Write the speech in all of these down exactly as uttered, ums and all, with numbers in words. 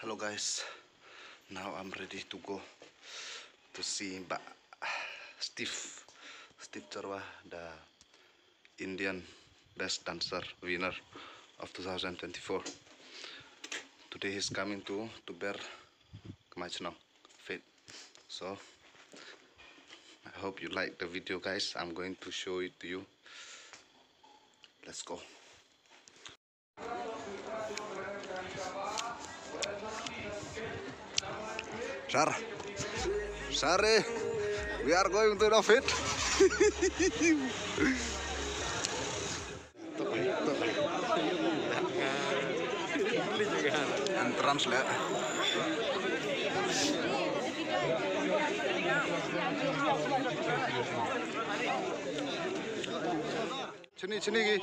Hello guys, now I'm ready to go to see Bah Steve, Steve Charwa, the Indian best dancer winner of two thousand twenty-four. Today he's coming to Tuber Kmai Chnong Fete. So I hope you like the video, guys. I'm going to show it to you. Let's go. Sar. Sare. We are going to the fete. Entrance le. Chini, chini ki.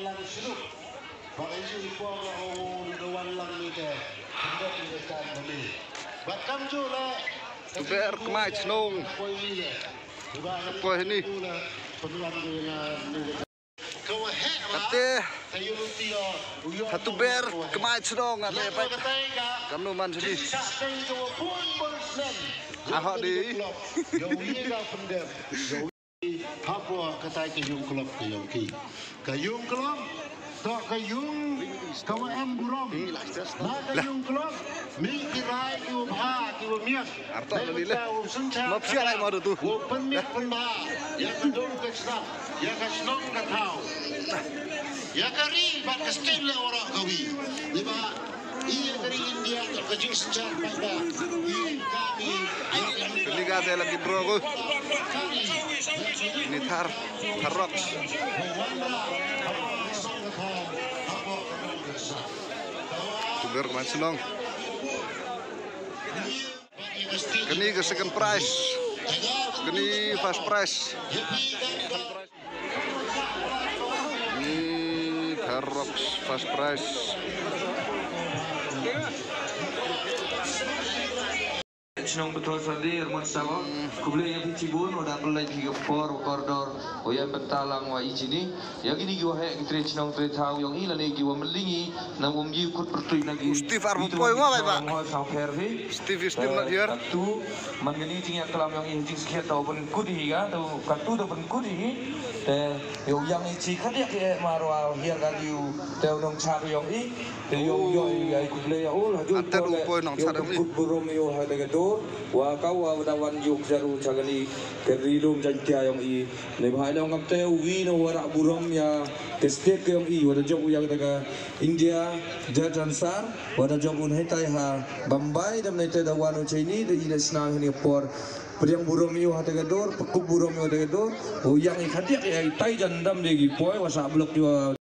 Tuber Kmai Chnong. Poi ni. Kate. Ha Tuber Kmai Chnong ale pai. Kamnu man chini. Aha di. Hapoh katai ka yung klop ka yung ki. Ka yung klop, to ka yung ka wa em burom. Na ka yung klop, mi ki rai ki wa bha ki wa miat. Arto na ni le. Mapsia lai ma tu. Wa pynmiat pynbha. Ya ka dong ka chnong, ya ka chnong ka thaw. Ya ka ri bad ka state le warok ka wi. Ni ba Kani ka te lucky draw ko. Ni Thar, Thar Rocks. Tuber Kmai Chnong. Kani ka second prize. Kani first prize. Ni Thar Rocks first prize. Chnong Bethel Sunday, Hermon Sabot. Khublei ïa phi shibun, wa da pynlait phi ka por, wa kordor, wa ïa bynta lang wa i jini. Ïa kini ki wa heh, ki tre chnong tre thaw, yong i lane ki wa mling i, nang um yi kut pyrtuit na ki. Steve ar poi ma bai ba. Steve is still not here. Tu, man kani jingïaklam yong i jingskhiat ta u pynkut hi ka, ta u katu ta pynkut hi. Te yow yang i chi khadiak i eh marwa hiar ka liu te u nongchad yong i. Te yow yoh i ai khublei ya u la jul. Ate ko u le poi nongchad yow yong i. Pynkut burom yow ha te ka dur. Wa ka wa da wan yow jaru cha kani ka ri lum Jaintia yong i. Ne bha i long kam te u wi no wa rah burom ya te state ka yong i wa da jop u ya te ka India judge answer wa da jop un hetai ha Bombay dam ne te da wan u Chinese da i da snang hani por. Pdiang burom yow ha te ka dur, pekup burom yow ha te ka dur. U yang i khadiak i ai tai jan dam de ki poi wa sa blok yow.